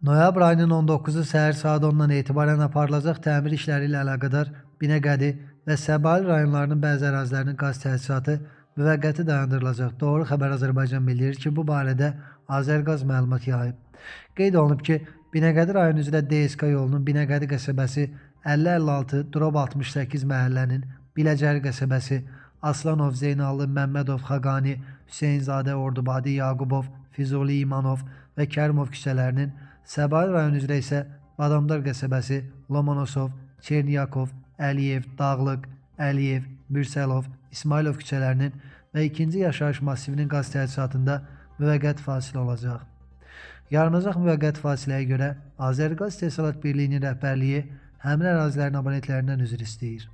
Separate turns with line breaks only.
Noyabr ayının 19-u səhər saat 10-dan etibarən aparılacaq təmir işləri ilə əlaqədar Binəqədi və Səbail rayonlarının bəzi ərazilərinin qaz təchizatı müvəqqəti dayandırılacaq. Doğru Xəbər Azərbaycan bildirir ki, bu barədə Azərqaz məlumat yayıb. Qeyd olunub ki, Binəqədi rayonu üzrə DSK yolunun Binəqədi qəsəbəsi 50-56, Drob 68 məhəllənin Biləcəri qəsəbəsi, Aslanov, Zeynallı, Məmmədov, Xaqani, Hüseynzadə, Ordubadi, Yaqubov, Füzuli, İmanov və Kərimov küçələrinin, Səbail rayonu üzrə isə Badamdar qəsəbəsi, Lomonosov, Çerniyakov, Əliyev, Dağlıq, Əliyev, Mürsəlov, İsmailov küçələrinin və ikinci yaşayış massivinin qaz təchizatında müvəqqəti fasilə olacaq. Yaranacaq müvəqqəti fasiləyə görə Azərqaz İstehsalat Birliyinin rəhbərliyi həmin ərazilərin abonentlərindən üzr istəyir.